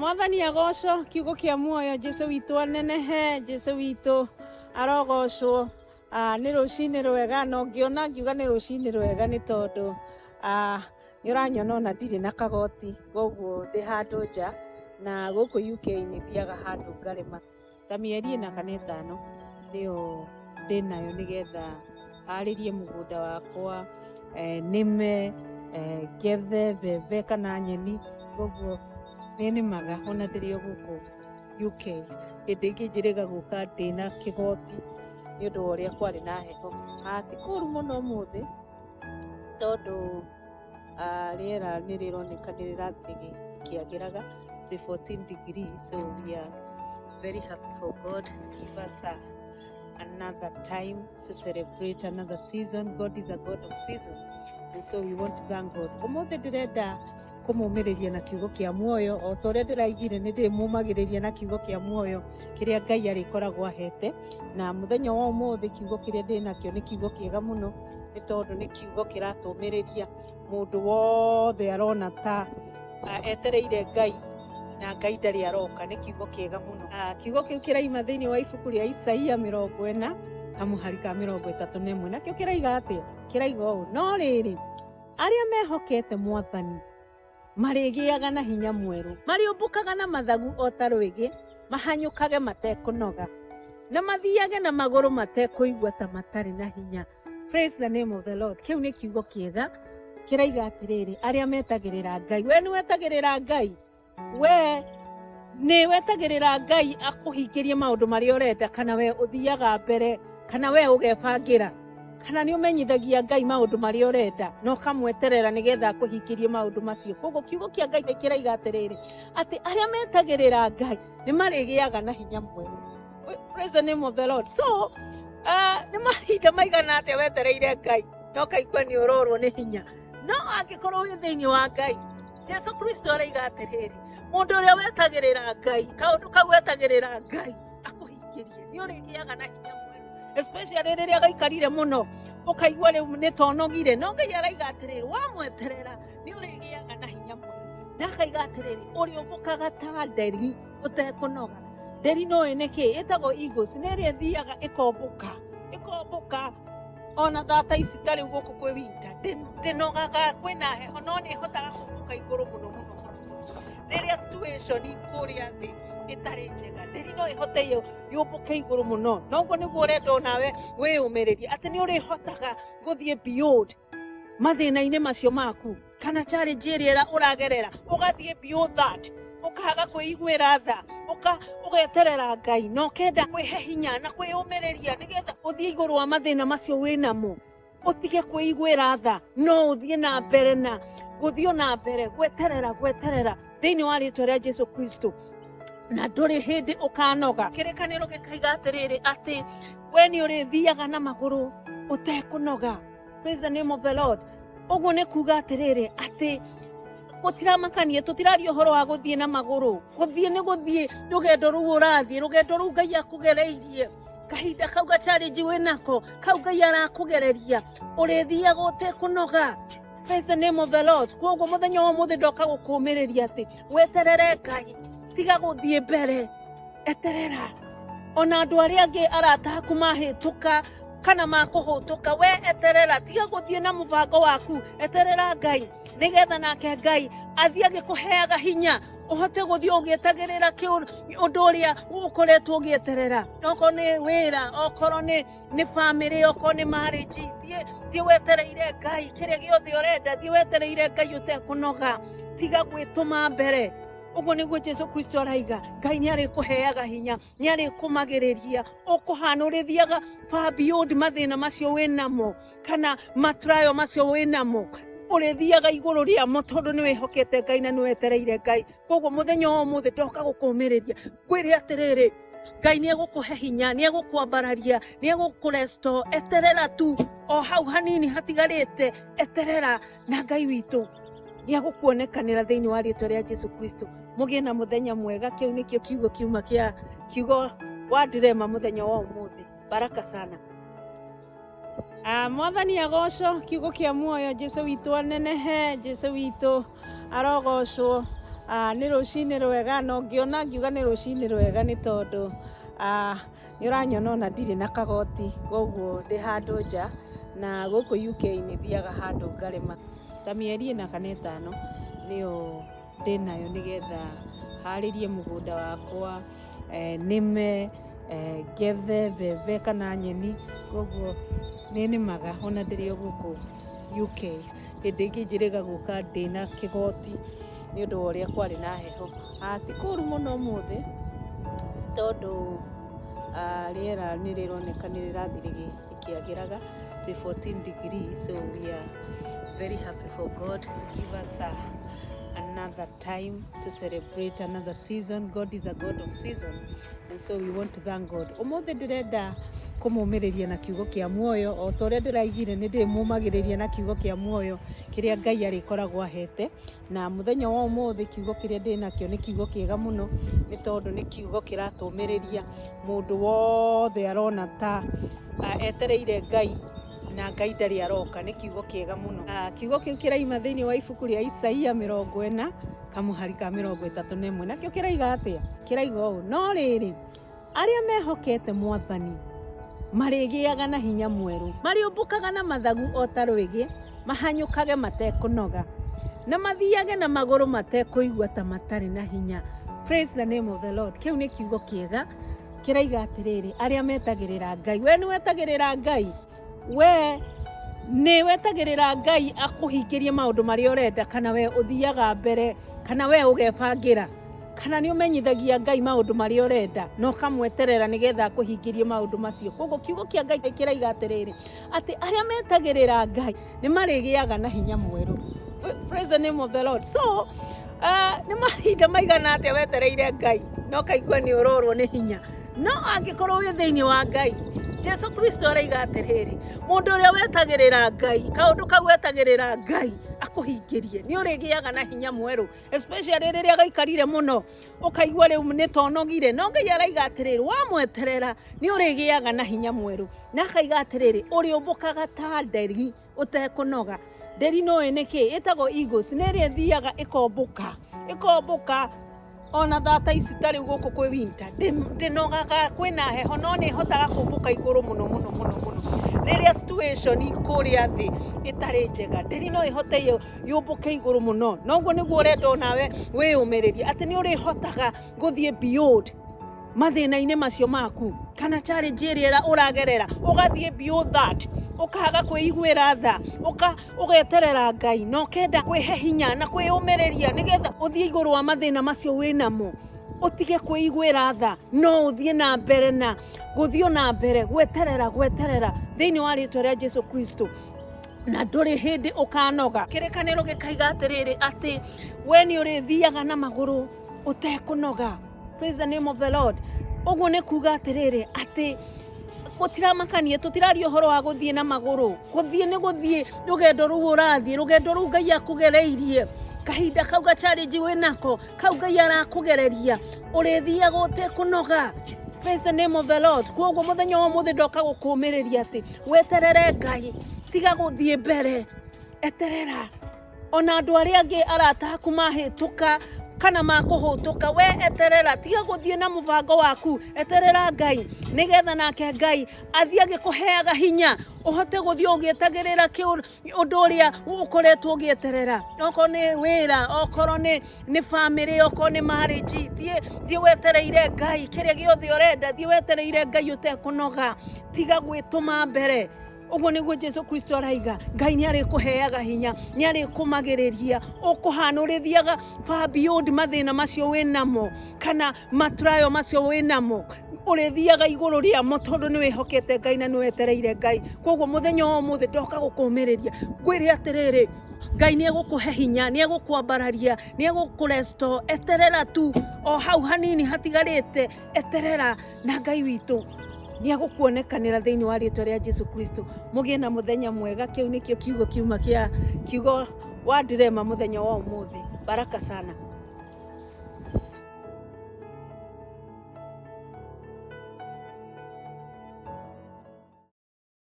Mwathani agocwo, kiugo kĩa muoyo, Jesu witũ anenehe, Jesu witũ arogocwo. Nĩ rũcinĩ rwega, na ũngĩona ngiuga nĩ rũcinĩ rwega nĩ tondũ nĩ ũranyona ona ndirĩ na kagoti, koguo ndĩ handũ nja, na gũkũ UK nĩ thiaga handũ ngarĩma ta mĩeri 4 kana 5 nĩyo ndĩnayo nĩgetha harĩrie mũgũnda wakwa, nĩme, ngethe mbembe kana nyeni, koguo nĩ nĩmaga ona ndĩrĩ o gũkũ UK. Hĩndĩ ĩngĩ njĩrĩga gũka ndĩna kĩgoti nĩ ũndũ wa ũrĩa kwarĩ na heho. Ti kũru mũno ũmũthĩ tondũ rĩera nĩ rĩroneka nĩ rĩrathiĩ rĩkĩagĩraga, twĩ 14 degrees, so we are very happy for God to give us another time to celebrate another season. God is a God of season, and so we want to thank God. Ũmũthĩ ndĩrenda kũmũmĩrĩria na kiugo kĩa muoyo, o ta ũrĩa ndĩraigire nĩ ndĩmũmagĩrĩria na kiugo kĩa muoyo kĩrĩa Ngai arĩkoragwo ahete. Na mũthenya wa ũmũthĩ kiugo kĩrĩa ndĩnakĩo nĩ kiugo kĩega mũno, nĩ tondũ nĩ kiugo kĩratũmĩrĩria mũndũ wothe arona ta etereire Ngai na Ngai ndarĩ aroka. Nĩ kiugo kĩega mũno. Kiugo kĩu kĩraima thĩinĩ wa ibuku rĩa Isaia 40 kamũhari ka 31, nakĩo kĩraiga atĩa? Kĩraiga ũũ: no rĩrĩ, arĩa mehokete Mwathani marĩgĩaga na hinya mwerũ, marĩũmbũkaga na mathagu o ta rwĩgĩ, mahanyũkage matekũnoga, na mathiage na magũrũ matekũigua ta matarĩ na hinya. Praise the name of the Lord. Kĩu nĩ kiugo kĩega kĩraiga atĩrĩrĩ, arĩa metagĩrĩra Ngai. We nĩ wetagĩrĩra Ngai? We nĩ wetagĩrĩra Ngai akũhingĩrie maũndũ marĩa ũrenda, kana we ũthiaga mbere, kana we ũgebangĩra, kana nĩ ũmenyithagia Ngai maũndũ marĩa ũrenda na ũkamweterera nĩgetha akũhingĩrie maũndũ macio? Koguo kiugo kĩa Ngai nĩ kĩraiga atĩrĩrĩ, atĩ arĩa metagĩrĩra Ngai nĩ marĩgĩaga na hinya mwerũ. Praise the name of the Lord. So nĩ mahinda maigana atĩa wetereire Ngai na ũkaigua nĩ ũrorwo nĩ hinya? No angĩkorwo wĩ thĩinĩ wa Ngai, Jesu Kristo araiga atĩrĩrĩ, mũndũ ũrĩa wetagĩrĩra Ngai, kaũndũ kau wetagĩrĩra Ngai akũhingĩrie, nĩ ũrĩgĩaga na hinya mwerũ, especially rĩrĩa gaikarire mũno ũkaigua rĩu nĩ tonogire. No Ngai araiga atĩrĩrĩ, wamweterera nĩ ũrĩgĩaga na hinya mwerũ, na akaiga atĩrĩrĩ, ũrĩũmbũkaga ta nderi ũtekũnoga. Nderi no ĩ nĩkĩ ĩtagwo eagles? Nĩ ĩrĩa ĩthiaga ĩkombũka ĩkombũka, ona thata ici ta rĩu gũkũ kwĩ winter ndĩnogaga, kwĩna heho, no nĩ ĩhotaga kũmbũka igũrũ mũno mũno mũno mũno rĩrĩa situation kũrĩa thĩ ĩtarĩ njega. Nderi no ĩhote yũmbũke igũrũ mũno. Na ũguo nĩguo ũrenda onawe wĩyũmĩrĩrie, atĩ nĩ ũrĩhotaga gũthiĩ beyond mathĩna-inĩ macio maku kana challenge ĩrĩa ũragerera, ũgathiĩ beyond that, ũkaga kwĩiguĩra tha, ũgeterera Ngai na ũkenda kwĩhe hinya na kwĩyũmĩrĩria nĩgetha ũthiĩ igũrũ wa mathĩna macio wĩnamo, ũtige kwĩiguĩra tha, no ũthiĩ na mbere na gũthiĩ na mbere gweterera gweterera thĩinĩ wa rĩtwa rĩa Jesu Kristo, na ndũrĩ hĩndĩ ũkanoga. Kĩrĩkanĩro gĩkaiga atĩrĩrĩ, atĩ we nĩ ũrĩthiaga na magũrũ ũtekũnoga. Praise the name of the Lord. Ũguo nĩ kuga atĩrĩrĩ, atĩ gũtiramakanie, tũtiraria ũhoro wa gũthiĩ na magũrũ. Gũthiĩ nĩ gũthiĩ rũgendo rũu ũrathiĩ, rũgendo rũu Ngai akũgereirie, kahinda kau ga challenge wĩnako kau Ngai arakũgereria, ũrĩthiaga ũtekũnoga. Praise the name of the Lord. Koguo mũthenya wa ũmũthĩ ndoka gũkũmĩrĩria atĩ weterere Ngai, tiga gũthiĩ mbere, eterera. Ona andũ arĩa angĩ arata aku mahĩtũka kana makũhũtũka, we eterera, tiga gũthiĩ na mũbango waku, eterera Ngai nĩgetha nake Ngai athiĩ agĩkũheaga hinya ũhote gũthiĩ ũgĩetagĩrĩra ũndũ ũrĩa ũkoretwo ũgĩeterera, okorwo nĩ wĩra, okorwo nĩ famĩlĩ, okorwo nĩ marriage. Thiĩ wetereire Ngai kĩrĩa gĩothe ũrenda, thiĩ wetereire Ngai ũtekũnoga, tiga gwĩtũma mbere. Ũguo nĩguo Jesu Kristo araiga, Ngai nĩ arĩkũheaga hinya, nĩ arĩkũmagĩrĩria, ũkũhana ũrĩthiaga far beyond mathĩna macio wĩnamo kana matrayo macio wĩnamo, ũrĩthiaga igũrũ rĩamo tondũ nĩ wĩhokete Ngai na nĩ wetereire Ngai. Koguo mũthenya wa ũmũthĩ ndoka gũkũmĩrĩria ngwĩre atĩrĩrĩ, Ngai nĩ egũkũhe hinya, nĩ egũkwambararia, nĩ egũkũresto. Eterera tu o hau hanini hatigarĩte, eterera na Ngai witũ nĩ egũkuonekanĩra thĩinĩ wa rĩtwa rĩa Jesu Kristo. Mũgĩe na mũthenya mwega. Kĩu nĩkĩo kiugo kiuma kĩa kiugo wa ndirema mũthenya wa ũmũthĩ. Baraka sana. Mwathani agocwo, kiugo kĩa muoyo, Jesu witũ anenehe, Jesu witũ arogocwo. Nĩ rũcinĩ rwega na ũngĩona ngiuga nĩ rũcinĩ rwega nĩ tondũ nĩ ũranyona ona ndirĩ na kagoti koguo ndĩ handũ nja na gũkũ UK nĩ thiaga handũ ngarĩma ta mĩeri ĩna kana ĩtano nĩyo ndĩnayo nĩgetha harĩrie mũgũnda wakwa, nĩme, ngethe mbembe kana nyeni, koguo nĩ nĩmaga ona ndĩrĩ o gũkũ UK. Hĩndĩ ĩngĩ njĩrĩga gũka ndĩna kĩgoti nĩ ũndũ wa ũrĩa kwarĩ na heho. Ti kũru mũno ũmũthĩ tondũ rĩera nĩ rĩroneka nĩ rĩrathiĩ rĩkĩagĩraga, twĩ 14 degrees, so we are very happy for God to give us another time to celebrate another season. God is a God of season, and so we want to thank God. Ũmũthĩ ndĩrenda kũmũmĩrĩria na kiugo kĩa muoyo o ta ũrĩa ndĩraigire nĩ ndĩmũmagĩrĩria na kiugo kĩa muoyo kĩrĩa Ngai arĩkoragwo ahete. Na mũthenya wa ũmũthĩ kiugo kĩrĩa ndĩnakĩo nĩ kiugo kĩega mũno nĩ tondũ nĩ kiugo kĩratũmĩrĩria mũndũ wothe arona ta etereire Ngai na Ngai ndarĩ aroka. Nĩ kiugo kĩega mũno. Kiugo kĩu kĩraima thĩinĩ wa ibuku rĩa Isaia 40 kamũhari ka 31. Nakĩo kĩraiga atĩa? Kĩraiga ũũ: no rĩrĩ, arĩa mehokete Mwathani marĩgĩaga na hinya mwerũ, marĩũmbũkaga na mathagu o ta rwĩgĩ, mahanyũkage matekũnoga, na mathiage na magũrũ matekũigua ta matarĩ na hinya. Praise the name of the Lord. Kĩu nĩ kiugo kĩega kĩraiga atĩrĩrĩ, arĩa metagĩrĩra Ngai. We nĩ wetagĩrĩra Ngai? We nĩ wetagĩrĩra Ngai akũhingĩrie maũndũ marĩa ũrenda, kana we ũthiaga mbere, kana we ũgebangĩra, kana nĩ ũmenyithagia Ngai maũndũ marĩa ũrenda na ũkamweterera nĩgetha akũhingĩrie maũndũ macio. Koguo kiugo kĩa Ngai kĩraiga atĩrĩrĩ, atĩ arĩa metagĩrĩra Ngai nĩ marĩgĩaga na hinya mwerũ. Praise the name of the Lord. So nĩ mahinda maigana atĩa wetereire Ngai na ũkaigua nĩ ũrorwo nĩ hinya? No angĩkorwo wĩ thĩinĩ wa Ngai, Jesu Kristo araiga atĩrĩrĩ, mũndũ ũrĩa wetagĩrĩra Ngai, kaũndũ kau wetagĩrĩra Ngai akũhingĩrie, nĩ ũrĩgĩaga na hinya mwerũ, especially rĩrĩa gaikarire mũno ũkaigua rĩu nĩ tonogire. No Ngai araiga atĩrĩrĩ, wamweterera nĩ ũrĩgĩaga na hinya mwerũ. Na akaiga atĩrĩrĩ, ũrĩũmbũkaga ta nderi ũtekũnoga. Nderi no ĩ nĩkĩ ĩtagwo eagles, nĩ ĩrĩa ĩthiaga ĩkombũka ĩkombũka ona thata ici ta rĩu gũkũ kwĩ winter ndĩnogaga, kwĩna heho, no nĩ ĩhotaga kũmbũka igũrũ mũno mũno mũno mũno. Rĩrĩa situation kũrĩa thĩ ĩtarĩ njega, nderi no ĩhote yũmbũke igũrũ mũno. Noguo nĩguo ũrenda onawe wĩyũmĩrĩrie atĩ nĩ ũrĩhotaga gũthiĩ beyond mathĩna-inĩ macio maku kana challenge ĩrĩa ũragerera, ũgathiĩ beyond that, ũkaga kwĩiguĩra tha, ũgeterera Ngai na ũkenda kwĩhe hinya na kwĩyũmĩrĩria nĩgetha ũthiĩ igũrũ wa mathĩna macio wĩnamo, ũtige kwĩiguĩra tha, no ũthiĩ na mbere na gũthiĩ na mbere gweterera gweterera thĩinĩ wa rĩtwa rĩa Jesu Kristo, na ndũrĩ hĩndĩ ũkanoga. Kĩrĩkanĩro gĩkaiga atĩrĩrĩ, atĩ we nĩ ũrĩthiaga na magũrũ ũtekũnoga. Praise the name of the Lord. Ũguo nĩ kuga atĩrĩrĩ, atĩ gũtiramakanie, tũtiraria ũhoro wa gũthiĩ na magũrũ. Gũthiĩ nĩ gũthiĩ rũgendo rũu ũrathiĩ, rũgendo rũu Ngai akũgereirie, kahinda kau ga challenge wĩnako kau Ngai arakũgereria, ũrĩthiaga ũtekũnoga. Praise the name of the Lord. Koguo mũthenya wa ũmũthĩ ndoka gũkũmĩrĩria atĩ weterere Ngai, tiga gũthiĩ mbere, eterera. Ona andũ arĩa angĩ arata aku mahĩtũka kana makũhũtũka, we eterera, tiga gũthiĩ na mũbango waku, eterera Ngai nĩgetha nake Ngai athiĩ agĩkũheaga hinya ũhote gũthiĩ ũgĩetagĩrĩra ũndũ ũrĩa ũkoretwo ũgĩeterera. Okorwo nĩ wĩra, okorwo nĩ family, okorwo nĩ marriage, thiĩ wetereire Ngai kĩrĩa gĩothe ũrenda, thiĩ wetereire Ngai ũtekũnoga, tiga gwĩtũma mbere. Ũguo nĩguo Jesu Kristo araiga, Ngai nĩ arĩkũheaga hinya, nĩ arĩkũmagĩrĩria, ũkũhana ũrĩthiaga far beyond mathĩna macio wĩnamo kana matrayo macio wĩnamo, ũrĩthiaga igũrũ rĩamo tondũ nĩ wĩhokete Ngai na nĩ wetereire Ngai. Koguo mũthenya wa ũmũthĩ ndoka gũkũmĩrĩria ngwĩre atĩrĩrĩ, Ngai nĩ egũkũhe hinya, nĩ egũkwambararia, nĩ egũkũresto. Eterera tu o hau hanini hatigarĩte, eterera na Ngai witũ nĩ egũkuonekanĩra thĩinĩ wa rĩtwa rĩa Jesu Kristo. Mũgĩe na mũthenya mwega. Kĩu nĩkĩo kiugo kiuma kĩa kiugo wa ndirema mũthenya wa ũmũthĩ. Baraka sana.